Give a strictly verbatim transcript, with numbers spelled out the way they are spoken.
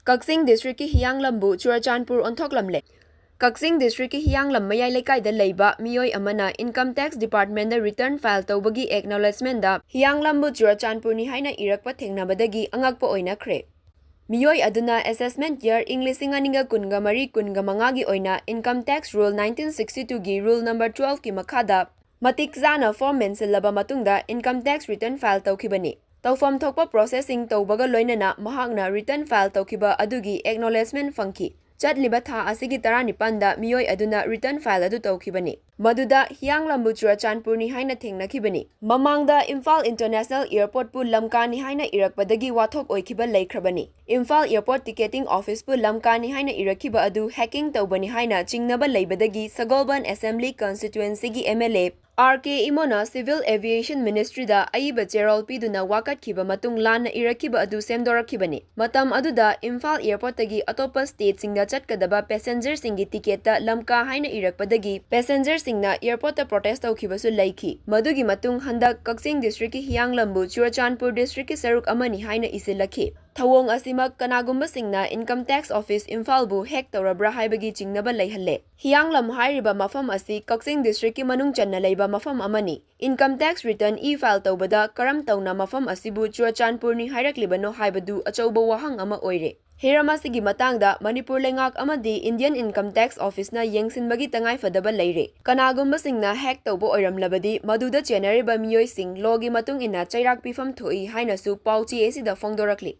ꯀꯛꯆꯤꯡ ꯗꯤꯁꯇ꯭ꯔꯤꯛꯀꯤ ꯍꯤꯌꯥꯡꯂꯝꯕꯨ ꯆꯨꯔꯆꯥꯟꯄꯨꯔ ꯑꯣꯟꯊꯣꯛꯂꯝꯂꯦ꯫ ꯀꯛꯆꯤꯡ ꯗꯤꯁꯇ꯭ꯔꯤꯛꯀꯤ ꯍꯤꯌꯥꯡꯂꯝ ꯃꯌꯥꯏ ꯂꯩꯀꯥꯏꯗ ꯂꯩꯕ ꯃꯤꯑꯣꯏ ꯑꯃꯅ ꯏꯟꯀꯝ ꯇꯦꯛꯁ ꯗꯤꯄꯥꯔꯠꯃꯦꯟꯗ ꯔꯤꯇꯔꯟ ꯐꯥꯏꯜ ꯇꯧꯕꯒꯤ ꯑꯦꯛꯅꯣꯂꯦꯖꯃꯦꯟꯗ ꯍꯤꯌꯥꯡꯂꯝꯕꯨ ꯆꯨꯔꯆꯥꯟꯄꯨꯔꯅꯤ ꯍꯥꯏꯅ ꯏꯔꯛꯄ ꯊꯦꯡꯅꯕꯗꯒꯤ ꯑꯉꯛꯄ ꯑꯣꯏꯅꯈ꯭ꯔꯦ꯫ ꯃꯤꯑꯣꯏ ꯑꯗꯨꯅ ꯑꯦꯁꯦꯁꯃꯦꯟꯠ ꯌꯔ ꯏꯪ ꯂꯤꯁꯤꯡ ꯑꯅꯤꯒ ꯀꯨꯟꯒ ꯃꯔꯤ ꯀꯨꯟꯒ ꯃꯉꯥꯒꯤ ꯑꯣꯏꯅ income tax rule nineteen sixty ꯇꯨꯒꯤ ꯔꯨꯜ ꯅꯝꯕꯔ ꯇ꯭ꯋꯦꯜꯐꯀꯤ ꯃꯈꯥꯗ ꯃꯇꯤꯛ ꯆꯥꯅ ꯐꯣꯔꯝ ꯃꯦꯟꯁꯤꯜꯂꯕ ꯃꯇꯨꯡꯗ ꯏꯟꯀꯝ ꯇꯦꯛꯁ ꯔꯤꯇꯔꯟ ꯐꯥꯏꯜ ꯇꯧꯈꯤꯕꯅꯤ꯫ ꯇꯧꯐꯝ ꯊꯣꯛꯄ ꯄ꯭ꯔꯣꯁꯦꯁꯁꯤꯡ ꯇꯧꯕꯒ ꯂꯣꯏꯅꯅ ꯃꯍꯥꯛꯅ ꯔꯤꯇꯔꯟ ꯐꯥꯏꯜ ꯇꯧꯈꯤꯕ ꯑꯗꯨꯒꯤ ꯑꯦꯛꯅꯣꯂꯦꯖꯃꯦꯟꯠ ꯐꯪꯈꯤ꯫ ꯆꯠꯂꯤꯕ ꯊꯥ ꯑꯁꯤꯒꯤ ꯇꯔꯥꯅꯤꯄꯥꯟꯗ ꯃꯤꯑꯣꯏ ꯑꯗꯨꯅ ꯔꯤꯇꯔꯟ ꯐꯥꯏꯜ ꯑꯗꯨ ꯇꯧꯈꯤꯕꯅꯤ꯫ ꯃꯗꯨꯗ ꯍꯤꯌꯥꯡꯂꯝꯕꯨ ꯆꯨꯔꯆꯥꯟꯄꯨꯔꯅꯤ ꯍꯥꯏꯅ ꯊꯦꯡꯅꯈꯤꯕꯅꯤ꯫ ꯃꯃꯥꯡꯗ ꯏꯝꯐꯥꯜ ꯏꯟꯇꯔꯅꯦꯁꯅꯦꯜ ꯑꯦꯌꯔꯄꯣꯔꯠꯄꯨ ꯂꯝꯀꯥꯅꯤ ꯍꯥꯏꯅ ꯏꯔꯛꯄꯗꯒꯤ ꯋꯥꯊꯣꯛ ꯑꯣꯏꯈꯤꯕ ꯂꯩꯈ꯭ꯔꯕꯅꯤ꯫ ꯏꯝꯐꯥꯜ ꯑꯦꯌꯔꯄꯣꯔꯠ ꯇꯤꯀꯦꯇꯤꯡ ꯑꯣꯐꯤꯁꯄꯨ ꯂꯝꯀꯥꯅꯤ ꯍꯥꯏꯅ ꯏꯔꯛꯈꯤꯕ ꯑꯗꯨ ꯍꯦꯀꯤꯡ ꯇꯧꯕꯅꯤ ꯍꯥꯏꯅ ꯆꯤꯡꯅꯕ ꯂꯩꯕꯗꯒꯤ ꯁꯒꯣꯜꯕꯟ ꯑꯦꯁꯦꯝꯕ꯭ꯂꯤ ꯀꯟꯁꯇꯤꯇ꯭ꯋꯦꯟꯁꯤꯒꯤ M L A R K ꯏꯃꯣꯅ ꯁꯤꯚꯤꯜ ꯑꯦꯚꯤꯌꯦꯁꯟ ꯃꯤꯅꯤꯁꯇ꯭ꯔꯤꯗ ꯑꯏꯕ ꯆꯦꯔꯣꯜ ꯄꯤꯗꯨꯅ ꯋꯥꯀꯠꯈꯤꯕ ꯃꯇꯨꯡ ꯂꯥꯟꯅ ꯏꯔꯛꯈꯤꯕ ꯑꯗꯨ ꯁꯦꯝꯗꯣꯔꯛꯈꯤꯕꯅꯤ꯫ ꯃꯇꯝ ꯑꯗꯨꯗ ꯏꯝꯐꯥꯜ ꯑꯦꯌꯔꯄꯣꯔꯠꯇꯒꯤ ꯑꯇꯣꯞꯄ ꯁ꯭ꯇꯦꯠꯁꯤꯡꯗ ꯆꯠꯀꯗꯕ ꯄꯦꯁꯦꯟꯖꯔꯁꯤꯡꯒꯤ ꯇꯤꯀꯦꯠꯇ ꯂꯝꯀꯥ ꯍꯥꯏꯅ ꯏꯔꯛꯄꯗꯒꯤ ꯄꯦꯁꯦꯟꯖꯔꯁꯤꯡꯅ ꯑꯦꯌꯔꯄꯣꯔꯠꯇ ꯄ꯭ꯔꯣꯇꯦꯁ ꯇꯧꯈꯤꯕꯁꯨ ꯂꯩꯈꯤ꯫ ꯃꯗꯨꯒꯤ ꯃꯇꯨꯡ ꯍꯟꯗꯛ ꯀꯛꯆꯤꯡ ꯗꯤꯁꯇ꯭ꯔꯤꯛꯀꯤ ꯍꯤꯌꯥꯡꯂꯝꯕꯨ ꯆꯨꯔꯆꯥꯟꯄꯨꯔ ꯗꯤꯁꯇ꯭ꯔꯤꯛꯀꯤ ꯁꯔꯨꯛ ꯑꯃꯅꯤ ꯍꯥꯏꯅ ꯏꯁꯤꯜꯂꯛꯈꯤ꯫ ꯊꯧꯑꯣꯡ ꯑꯁꯤꯃꯛ ꯀꯅꯥꯒꯨꯝꯕꯁꯤꯡꯅ ꯏꯟꯀꯝ ꯇꯦꯛꯁ ꯑꯣꯐꯤꯁ ꯏꯝꯐꯥꯜꯕꯨ ꯍꯦꯛ ꯇꯧꯔꯕ꯭ꯔꯥ ꯍꯥꯏꯕꯒꯤ ꯆꯤꯡꯅꯕ ꯂꯩꯍꯜꯂꯦ꯫ ꯍꯤꯌꯥꯡꯂꯝ ꯍꯥꯏꯔꯤꯕ ꯃꯐꯝ ꯑꯁꯤ ꯀꯛꯆꯤꯡ ꯗꯤꯁꯇ꯭ꯔꯤꯛꯀꯤ ꯃꯅꯨꯡ ꯆꯟꯅ ꯂꯩꯕ ꯃꯐꯝ ꯑꯃꯅꯤ꯫ Income tax return E file ꯇꯧꯕꯗ ꯀꯔꯝ ꯇꯧꯅ ꯃꯐꯝ ꯑꯁꯤꯕꯨ ꯆꯨꯔꯆꯥꯟꯄꯨꯔꯅꯤ ꯍꯥꯏꯔꯛꯂꯤꯕꯅꯣ ꯍꯥꯏꯕꯗꯨ ꯑꯆꯧꯕ ꯋꯥꯍꯪ ꯑꯃ ꯑꯣꯏꯔꯦ꯫ ꯍꯤꯔꯝ ꯑꯁꯤꯒꯤ ꯃꯇꯥꯡꯗ ꯃꯅꯤꯄꯨꯔ ꯂꯩꯉꯥꯛ ꯑꯃꯗꯤ ꯏꯟꯗꯤꯌꯟ ꯏꯟꯀꯝ ꯇꯦꯛꯁ ꯑꯣꯐꯤꯁꯅ ꯌꯦꯡꯁꯤꯟꯕꯒꯤ ꯇꯉꯥꯏꯐꯗꯕ ꯂꯩꯔꯦ꯫ ꯀꯅꯥꯒꯨꯝꯕꯁꯤꯡꯅ ꯍꯦꯛ ꯇꯧꯕ ꯑꯣꯏꯔꯝꯂꯕꯗꯤ ꯃꯗꯨꯗ ꯆꯦꯟꯅꯔꯤꯕ ꯃꯤꯑꯣꯏꯁꯤꯡ ꯂꯣꯒꯤ ꯃꯇꯨꯡ ꯏꯟꯅ ꯆꯩꯔꯥꯛ ꯄꯤꯐꯝ ꯊꯣꯛꯏ ꯍꯥꯏꯅꯁꯨ ꯄꯥꯎꯆꯦ ꯑꯁꯤꯗ ꯐꯣꯡꯗꯣꯔꯛꯂꯤ꯫